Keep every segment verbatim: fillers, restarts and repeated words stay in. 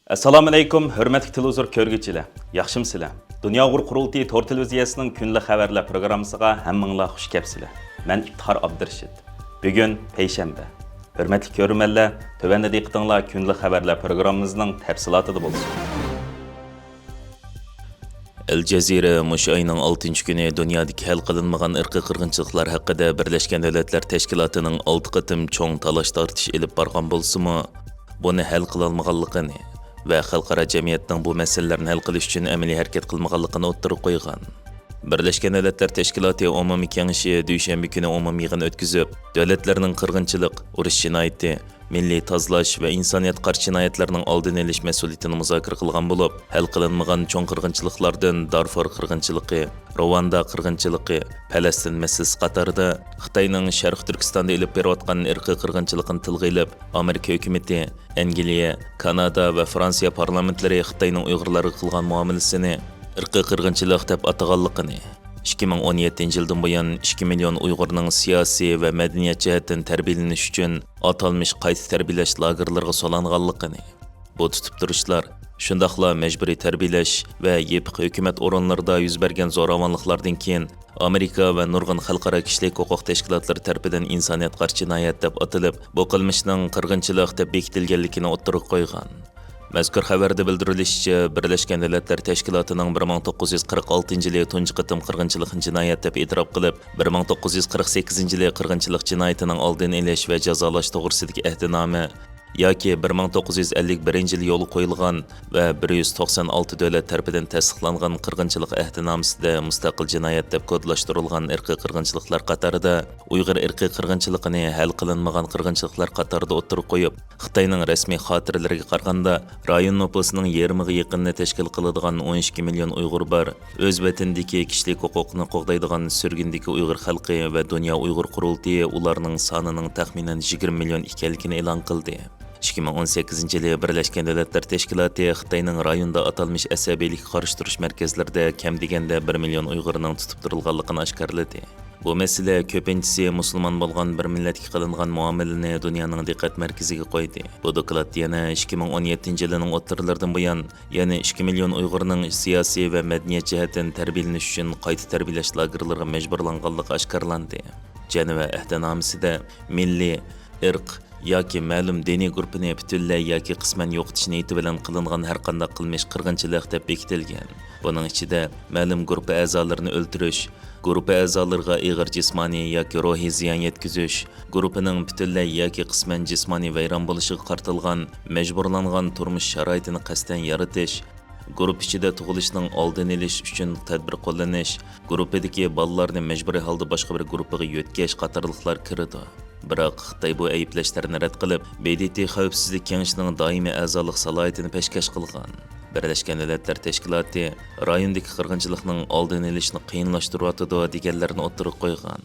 ئەسسالامۇئەلەيكۇم، ھۆرمەتلىك تېلېۋىزور كۆرگۈچىلەر، ياخشىمۇسىلەر؟ دۇنيا ئۇيغۇر قۇرۇلتىيى تور تېلېۋىزىيەسىنىڭ كۈندىلىك خەۋەرلەر پروگراممىسىغا ھەممىڭلار خۇش كەپسىلەر. مەن ئىپتىخار ئابدۇرېشىت. بۈگۈن پەيشەنبە. ھۆرمەتلىك كۆرۈرمەنلەر، تۆۋەندە دىققىتىڭلار كۈندىلىك خەۋەرلەر پروگراممىمىزنىڭ تەپسىلاتىدا بولسۇن. ئەل جەزىرە مۇشۇ ئاينىڭ ئالتىنچى كۈنى دۇنيادىكى ھەل قىلىنمىغان ئىرقىي قىرغىنچىلىقلار ھەققىدە بىرلەشكەن دۆلەتلەر تەشكىلاتىنىڭ ئالتە قېتىم چوڭ تالاش-تارتىش ئېلىپ بارغان بولسىمۇ، بۇنى ھەل قىلالمىغانلىقىنى ۋە خەلقئارا جەمئىيەتنىڭ بۇ مەسىلىلەرنى ھەل قىلىش ئۈچۈن ئەمەلىي ھەرىكەت قىلمىغانلىقىنى ئوتتۇرىغا قويغان. بىرلەشكەن دۆلەتلەر تەشكىلاتى ئومۇمىي كېڭىشى دۈشەنبە كۈنى ئومۇمىي يىغىن ئۆتكۈزۈپ، دۆلەتلەرنىڭ قىرغىنچىلىق، ئۇرۇش جىنايىتى، مىللىي تازىلاش ۋە ئىنسانىيەتكە قارشى جىنايەتلەرنىڭ ئالدىنى ئېلىش مەسئۇلىيىتىنى مۇزاكىرە قىلغان بولۇپ، ھەل قىلىنمىغان چوڭ قىرغىنچىلىقلاردىن دارفۇر قىرغىنچىلىقى، رواندا قىرغىنچىلىقى، پەلەستىن مەسىلىسى قاتارىدا خىتاينىڭ شەرقىي تۈركىستاندا ئېلىپ بېرىۋاتقان ئىرقىي قىرغىنچىلىقىنى تىلغا ئېلىپ، ئامېرىكا ھۆكۈمىتى، ئەنگلىيە، كانادا ۋە فرانسىيە پارلامېنتلىرى خىتاينىڭ ئۇيغۇرلارغا قىلغان مۇئامىلىسىنى ئىرقىي قىرغىنچىلىق دەپ ئاتىغانلىقىنى، ئىككى مىڭ ئون يەتتىنچى يىلدىن بۇيان ئىككى مىليون ئۇيغۇرنىڭ سىياسىي ۋە مەدەنىيەت جەھەتتىن تەربىيەلىنىش ئۈچۈن ئاتالمىش قايتا تەربىيەلەش لاگېرلىرىغا سولاڭغانلىقىنى، بۇ تۇتۇپ تۇرۇشلار، شۇنداقلا مەجبۇرىي تەربىيەلەش ۋە يېپىق ھۆكۈمەت ئورۇنلىرىدا يۈز بەرگەن زوراۋانلىقلاردىن كېيىن، ئامېرىكا ۋە نۇرغۇن خەلقئارا كىشىلىك ھوقۇق تەشكىلاتلىرى تەرىپىدىن ئىنسانىيەتكە قارشى جىنايەت دەپ ئاتىلىپ، بۇ قىلمىشنىڭ قىرغىنچىلىق دەپ بېكىتىلگەنلىكىنى ئوتتۇرىغا قويغان. مەزكۇر خەۋەردە بىلدۈرۈلۈشىچە، بىرلەشكەن دۆلەتلەر تەشكىلاتىنىڭ بىر مىڭ توققۇز يۈز قىرىق ئالتىنچى يىلى تۇنجى قېتىم قىرغىنچىلىقنى جىنايەت دەپ ئېتىراپ قىلىپ، بىر مىڭ توققۇز يۈز قىرىق سەككىزىنچى يىلى قىرغىنچىلىق جىنايىتىنىڭ ئالدىنى ئېلىش ۋە جازالاش توغرىسىدىكى ئەھدىنامە ياكى بىر مىڭ توققۇز يۈز ئەللىك بىرىنچى يىلى يولغا قويۇلغان ۋە بىر يۈز توقسان ئالتە دۆلەت تەرىپىدىن تەستىقلانغان قىرغىنچىلىق ئەھدىنامىسىدە مۇستەقىل جىنايەت دەپ كودلاشتۇرۇلغان ئىرقىي قىرغىنچىلىقلار قاتارىدا ئۇيغۇر ئىرقىي قىرغىنچىلىقىنى ھەل قىلىنمىغان قىرغىنچىلىقلار قاتارىدا ئوتتۇرىغا قويۇپ، خىتاينىڭ رەسمىي خاتىرىلىرىگە قارىغاندا، رايون نوپۇسىنىڭ يېرىمىغا يېقىنىنى تەشكىل قىلىدىغان ئون ئىككى مىليون ئۇيغۇر بار. ئۆز ۋەتىنىدىكى كىشىلىك ھوقۇقنى قوغدايدىغان سۈرگۈندىكى ئۇيغۇر خەلقى ۋە دۇنيا ئۇيغۇر قۇرۇلتىيى ئۇلارنىڭ سانىنىڭ تەخمىنەن يىگىرمە مىليون ئىكەنلىكىنى ئېلان قىلدى. ئىككى مىڭ ئون سەككىزىنچى يىلى بىرلەشكەن دۆلەتلەر تەشكىلاتى خىتاينىڭ رايوندا ئاتالمىش ئەسەبىيلىككە قارشى تۇرۇش مەركەزلىرىدە كەم دېگەندە بىر مىليون ئۇيغۇرنىڭ تۇتۇپ تۇرۇلغانلىقىنى ئاشكارىلىدى. بۇ مەسىلە كۆپىنچىسى مۇسۇلمان بولغان بىر مىللەتكە قىلىنغان مۇئامىلىنى دۇنيانىڭ دىققەت مەركىزىگە قويدى. بۇ دوكلات يەنە ئىككى مىڭ ئون يەتتىنچى يىلىنىڭ ئوتتۇرىلىرىدىن بۇيان يەنە ئىككى مىليون ئۇيغۇرنىڭ سىياسىي ۋە مەدەنىيەت جەھەتتىن تەربىيەلىنىش ئۈچۈن قايتا تەربىيەلەش لاگېرلىرىغا مەجبۇرلانغانلىقى ئاشكارىلاندى. جەنۋە ئەھدىنامىسىدە مىللىي، ئىرق ياكى مەلۇم دىنىي گۇرۇپپىنى پۈتۈنلەي ياكى قىسمەن يوقىتىش نىيىتى بىلەن قىلىنغان ھەرقانداق قىلمىش قىرغىنچىلىق دەپ بېكىتىلگەن. بۇنىڭ ئىچىدە مەلۇم گۇرۇپپا ئەزالىرىنى ئۆلتۈرۈش، گۇرۇپپا ئەزالىرىغا ئېغىر جىسمانىي ياكى روھىي زىيان يەتكۈزۈش، گۇرۇپپىنىڭ پۈتۈنلەي ياكى قىسمەن جىسمانىي ۋەيران بولۇشىغا قارىتىلغان مەجبۇرلانغان تۇرمۇش شارائىتىنى قەستەن يارىتىش، گۇرۇپپا ئىچىدە تۇغۇلۇشنىڭ ئالدىنى ئېلىش ئۈچۈن تەدبىر قوللىنىش، گۇرۇپپىدىكى بالىلارنى مەجبۇرىي ھالدا باشقا بىر گۇرۇپپىغا يۆتكەش قاتارلىقلار كىرىدۇ. بىراق خىتاي بۇ ئەيىبلەشلەرنى رەت قىلىپ، ب د ت خەۋپسىزلىك كېڭىشىنىڭ دائىمىي ئەزالىق سالاھىيىتىنى پەشكاش قىلغان. بىرلەشكەن دۆلەتلەر تەشكىلاتى رايوندىكى قىرغىنچىلىقنىڭ ئالدىنى ئېلىشنى قىيىنلاشتۇرۇۋاتىدۇ، دېگەنلەرنى ئوتتۇرىغا قويغان.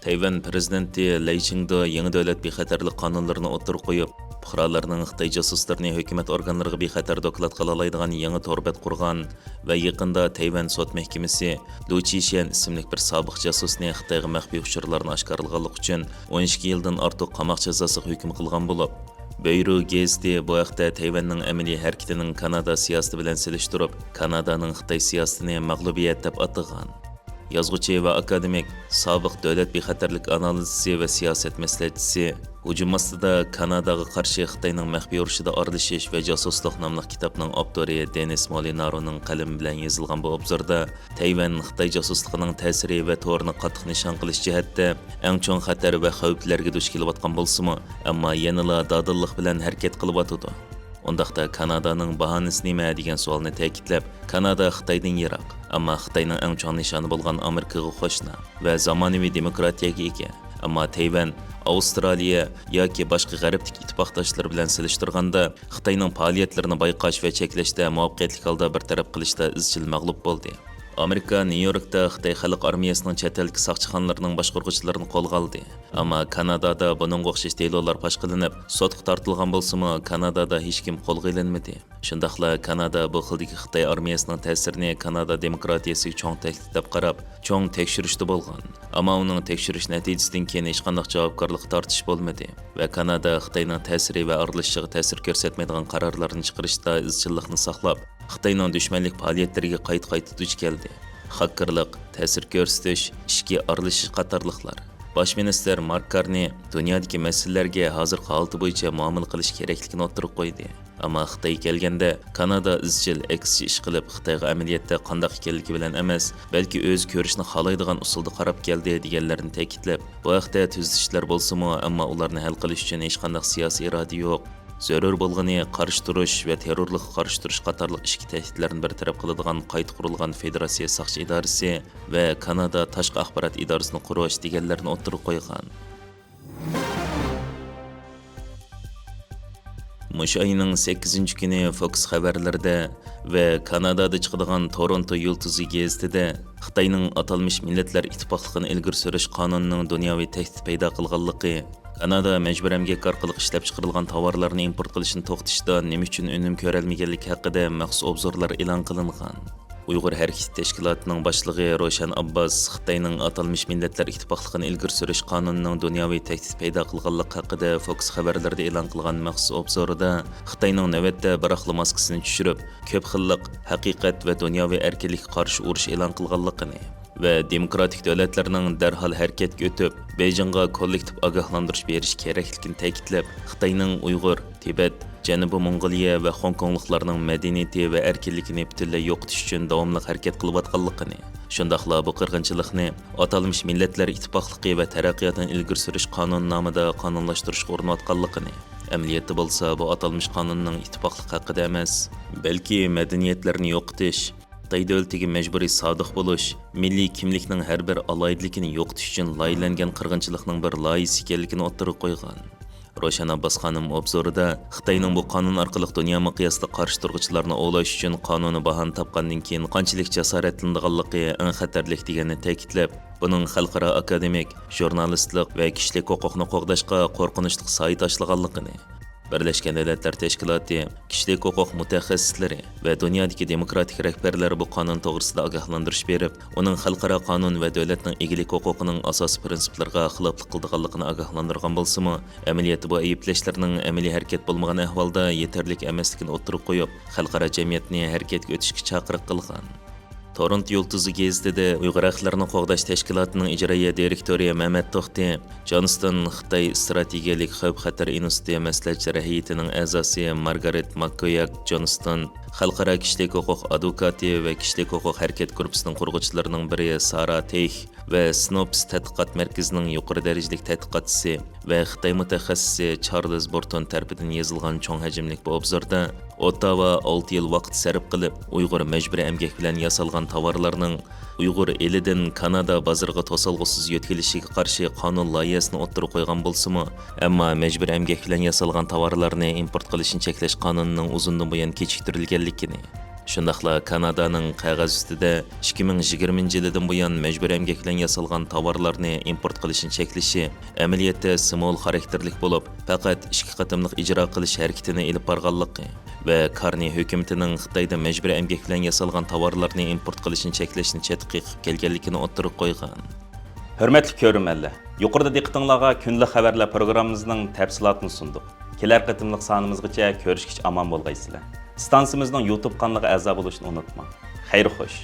تەيۋەن پىرېزىدېنتى لەي چىڭدې يېڭى دۆلەت بىخەتەرلىك قانۇنلىرىنى ئوتتۇرىغا قويۇپ، پۇقرالارنىڭ خىتاي جاسۇسلىرىنى ھۆكۈمەت ئورگانلىرىغا بىخەتەر دوكلات قىلالايدىغان يېڭى تور بەت قۇرغان ۋە يېقىندا تەيۋەن سوت مەھكىمىسى لۇ چىشيەن ئىسىملىك بىر سابىق جاسۇسنى خىتايغا مەخپىي ئۇچۇرلارنى ئاشكارىلىغانلىقى ئۈچۈن ئون ئىككى يىلدىن ئارتۇق قاماق جازاسىغا ھۆكۈم قىلغان بولۇپ، بېيرۇ گېزىتى بۇ ھەقتە تەيۋەننىڭ ئەمەلىي ھەرىكىتىنىڭ كانادا سىياسىتى بىلەن سېلىشتۇرۇپ، كانادانىڭ خىتاي سىياسىتىنى مەغلۇبىيەت دەپ ئاتىغان. يازغۇچى ۋە ئاكادېمىك، سابىق دۆلەت بىخەتەرلىك ئانالىزچىسى ۋە سىياسەت مەسلىھەتچىسى، ھۇجۇم ئاستىدا كاناداغا قارشى خىتاينىڭ مەخپىي ئۇرۇشىدا ئارىلىشىش ۋە جاسۇسلۇق ناملىق كىتابنىڭ ئاپتورى دېنىس مولىنارونىڭ قەلىمى بىلەن يېزىلغان بۇ ئوبزوردا تەيۋەن خىتاي جاسۇسلۇقىنىڭ تەسىرى ۋە تورىنى قاتتىق نىشان قىلىش جەھەتتە ئەڭ چوڭ خەتەر ۋە خەۋپلەرگە دۇچ كېلىۋاتقان بولسىمۇ، ئەمما يەنىلا دادىللىق بىلەن ھەرىكەت قىلىۋاتىدۇ. ئۇنداقتا كانادانىڭ باھانىسى نېمە دېگەن سوئالنى تەكىتلەپ، كانادا خىتايدىن يىراق، ئەمما خىتاينىڭ ئەڭ چوڭ نىشانى بولغان ئامېرىكىغا قوشنا ۋە زامانىۋى دېموكراتىيەگە ئىگە. ئەمما تەيۋەن، ئاۋسترالىيە ياكى باشقا غەربتىكى ئىتتىپاقداشلىرى بىلەن سېلىشتۇرغاندا، خىتاينىڭ پائالىيەتلىرىنى بايقاش ۋە چەكلەشتە مۇۋەپپەقىيەتلىك ھالدا بىر تەرەپ قىلىشتا ئىزچىل مەغلۇپ بولدى. ئامېرىكا نيۇ يوركتا خىتاي خەلق ئارمىيەسىنىڭ چەت ئەلدىكى ساقچىخانىلىرىنىڭ باشقۇرغۇچىلىرىنى قولغا ئالدى. ئەمما كانادادا بۇنىڭغا ئوخشاش دېلولار پاش قىلىنىپ، سوتقا تارتىلغان بولسىمۇ، كانادادا ھېچكىم قولغا ئېلىنمىدى. شۇنداقلا كانادا بۇ خىلدىكى خىتاي ئارمىيەسىنىڭ تەسىرىنى كانادا دېموكراتىيەسىگە چوڭ تەھدىت دەپ قاراپ، چوڭ تەكشۈرۈشتە بولغان. ئەمما ئۇنىڭ تەكشۈرۈش نەتىجىسىدىن كېيىن ھېچقانداق جاۋابكارلىققا تارتىش بولمىدى ۋە كانادا خىتاينىڭ تەسىرى ۋە ئارىلىشىشىغا تەسىر كۆرسەتمەيدىغان قارارلارنى چىقىرىشتا ئىزچىللىقنى ساقلاپ، خىتاينىڭ دۈشمەنلىك پائالىيەتلىرىگە قايتا-قايتا دۇچ كەلدى. خاككېرلىق، تەسىر كۆرسىتىش، ئىچكى ئارىلىشىش قاتارلىقلار. باش مىنىستىر مارك كارنى دۇنيادىكى مەسىلىلەرگە ھازىرقى ھالىتى بويىچە مۇئامىلە قىلىش كېرەكلىكىنى ئوتتۇرىغا قويدى. ئەمما خىتاي كەلگەندە، كانادا ئىزچىل ئەكسىچە ئىش قىلىپ، خىتايغا ئەمەلىيەتتە قانداق ئىكەنلىكى بىلەن ئەمەس، بەلكى ئۆزى كۆرۈشنى خالايدىغان ئۇسۇلدا قاراپ كەلدى، دېگەنلەرنى تەكىتلەپ، بۇ ھەقتە تۈزىتىشلەر بولسىمۇ، ئەمما ئۇلارنى ھەل قىلىش ئۈچۈن ھېچقانداق سىياسىي ئىرادە يوق. زۆرۈر بولغىنى قارشى تۇرۇش ۋە تېررورلۇققا قارشى تۇرۇش قاتارلىق ئىچكى تەھدىتلەرنى بىر تەرەپ قىلىدىغان قايتا قۇرۇلغان فېدېراتسىيە ساقچى ئىدارىسى ۋە كانادا تاشقى ئاخبارات ئىدارىسىنى قۇرۇش دېگەنلەرنى ئوتتۇرىغا قويغان. مۇشۇ ئاينىڭ سەككىزىنچى كۈنى فوكس خەۋەرلىرىدە ۋە كانادادا چىقىدىغان تورونتو يۇلتۇزى گېزىتىدە خىتاينىڭ ئاتالمىش مىللەتلەر ئىتتىپاقلىقىنى ئىلگىرى سۈرۈش قانۇنىنىڭ دۇنياۋى تەھدىت پەيدا قىلغانلىقى، كانادا مەجبۇرىي ئەمگەك ئارقىلىق ئىشلەپچىقىرىلغان تاۋارلارنى ئىمپورت قىلىشنى توختىتىشتا نېمە ئۈچۈن ئۈنۈم كۆرەلمىگەنلىكى ھەققىدە مەخسۇس ئوبزورلار ئېلان قىلىنغان. ئۇيغۇر ھەرىكىتى تەشكىلاتىنىڭ باشلىقى روشەن ئابباس خىتاينىڭ ئاتالمىش مىللەتلەر ئىتتىپاقلىقىنى ئىلگىرى سۈرۈش قانۇنىنىڭ دۇنياۋى تەھدىت پەيدا قىلغانلىقى ھەققىدە فوكس خەۋەرلىرىدە ئېلان قىلغان مەخسۇس ئوبزورىدا خىتاينىڭ نۆۋەتتە بىراقلا ماسكىسىنى چۈشۈرۈپ، كۆپ خىللىق، ھەقىقەت ۋە دۇنياۋى ئەركىنلىككە قارشى ئۇرۇش ئېلان قىلغانلىقىنى، ۋە دېموكراتىك دۆلەتلەرنىڭ دەرھال ھەرىكەتكە ئۆتۈپ، بېيجىڭغا كوللېكتىپ ئاگاھلاندۇرۇش بېرىشى كېرەكلىكىنى تەكىتلەپ، خىتاينىڭ ئۇيغۇر، تىبەت، جەنۇبىي موڭغۇلىيە ۋە خوڭكوڭلۇقلارنىڭ مەدەنىيىتى ۋە ئەركىنلىكىنى پۈتۈنلەي يوقىتىش ئۈچۈن داۋاملىق ھەرىكەت قىلىۋاتقانلىقىنى، شۇنداقلا بۇ قىرغىنچىلىقنى ئاتالمىش مىللەتلەر ئىتتىپاقلىقى ۋە تەرەققىياتىنى ئىلگىرى سۈرۈش قانۇننامىدا قانۇنلاشتۇرۇشقا ئۇرۇنۇۋاتقانلىقىنى، ئەمەلىيەتتە بولسا بۇ ئاتالمىش قانۇننىڭ ئىتتىپاقلىق ھەققىدە ئەمەس، بەلكى مەدەنىيەتلەرنى يوقىتىش، خىتاي دۆلىتىگە مەجبۇرىي سادىق بولۇش، مىللىي كىملىكنىڭ ھەر بىر ئالاھىدىلىكىنى يوقىتىش ئۈچۈن لايىھەلەنگەن قىرغىنچىلىقنىڭ بىر لايىھەسى ئىكەنلىكىنى ئوتتۇرىغا قويغان. روشەن ئابباس خانىم ئوبزورىدا خىتاينىڭ بۇ قانۇن ئارقىلىق دۇنيا مىقياسىدا قارشى تۇرغۇچىلارنى ئوۋلاش ئۈچۈن قانۇنىي باھانە تاپقاندىن كېيىن قانچىلىك جاسارەتلىنىدىغانلىقى، ئەڭ خەتەرلىك دېگەننى تەكىتلەپ، بۇنىڭ خەلقئارا ئاكادېمىك، ژۇرنالىستلىق ۋە كىشىلىك ھوقۇقنى قوغداشقا قورقۇنچلۇق سايىت ئاشلىغانلىقىنى، بىرلەشكەن دۆلەتلەر تەشكىلاتى، كىشىلىك ھوقۇق مۇتەخەسسىسلىرى ۋە دۇنيادىكى دېموكراتىك رەھبەرلەر بۇ قانۇن توغرىسىدا ئاگاھلاندۇرۇش بېرىپ، ئۇنىڭ خەلقئارا قانۇن ۋە دۆلەتنىڭ ئىگىلىك ھوقۇقىنىڭ ئاساسىي پىرىنسىپلىرىغا خىلاپلىق قىلىدىغانلىقىنى ئاگاھلاندۇرغان بولسىمۇ، ئەمەلىيەتتە بۇ ئەيىبلەشلەرنىڭ ئەمەلىي ھەرىكەت بولمىغان ئەھۋالدا يېتەرلىك ئەمەسلىكىنى ئوتتۇرىغا قويۇپ، خەلقئارا جەمئىيەتنى ھەرىكەتكە ئۆتۈشكە چاقىرىق قىلغان. تورونتو يۇلتۇزى گېزىتىدە ئۇيغۇر ھەقلىرىنى قوغداش تەشكىلاتىنىڭ ئىجرائىيە دىرېكتورى مەمەت توختى، جونستون خىتاي ئىستراتېگىيەلىك خەۋپ-خەتەر ئىنستىتۇتى مەسلىھەتچىلەر ھەيئىتىنىڭ ئەزاسى مارگارېت ماكگوياك جونستون، خەلقئارا كىشىلىك ھوقۇق ئادۋوكاتى ۋە كىشىلىك ھوقۇق ھەرىكەت گۇرۇپپىسىنىڭ قۇرغۇچىلىرىنىڭ بىرى سارا تېيخ ۋە سنوپس تەتقىقات مەركىزىنىڭ يۇقىرى دەرىجىلىك تەتقىقاتچىسى ۋە خىتاي مۇتەخەسسىسى چارلز بۇرتون تەرىپىدىن يېزىلغان چوڭ ھەجىملىك بۇ ئوبزوردا، ئوتتاۋا ئالتە يىل ۋاقىت سەرپ قىلىپ، ئۇيغۇر مەجبۇرىي ئەمگەك بىلەن ياسالغان تاۋارلارنىڭ ئۇيغۇر ئېلىدىن كانادا بازىرىغا توسالغۇسىز يۆتكىلىشىگە قارشى قانۇن لايىھەسىنى ئوتتۇرىغا قويغان بولسىمۇ، ئەمما مەجبۇرىي ئەمگەك بىلەن ياسالغان تاۋارلارنى ئىمپورت قىلىشنى چەكلەش قانۇنىنىڭ ئۇزۇندىن بۇيان كېچىكتۈرۈلگەنلىكىنى، شۇنداقلا كانادانىڭ قەغەز ئۈستىدە ئىككى مىڭ يىگىرمىنچى يىلىدىن بۇيان مەجبۇرىي ئەمگەك بىلەن ياسالغان تاۋارلارنى ئىمپورت قىلىشنى چەكلىشى ئەمەلىيەتتە سىمۋول خاراكتېرلىك بولۇپ، پەقەت ئىككى قېتىملىق ئىجرا قىلىش ھەرىكىتىنى ئېلىپ بارغانلىقى ۋە كارنى ھۆكۈمىتىنىڭ خىتايدا مەجبۇرىي ئەمگەك بىلەن ياسالغان تاۋارلارنى ئىمپورت قىلىشنى چەكلەشنى چەتكە قېقىپ كەلگەنلىكىنى ئوتتۇرىغا قويغان. ھۆرمەتلىك كۆرۈرمەنلەر، يۇقىرىدا دىققىتىڭلارغا كۈندىلىك خەۋەرلەر پروگراممىمىزنىڭ تەپسىلاتىنى سۇندۇق. كېلەر قېتىملىق سانىمىزغىچە كۆرۈشكىچە ئامان بولغايسىلەر. ئىستانسىمىزنىڭ يۇتۇب قانىلىغا ئەزا بولۇشنى ئۇنتۇماڭ. خەير خوش.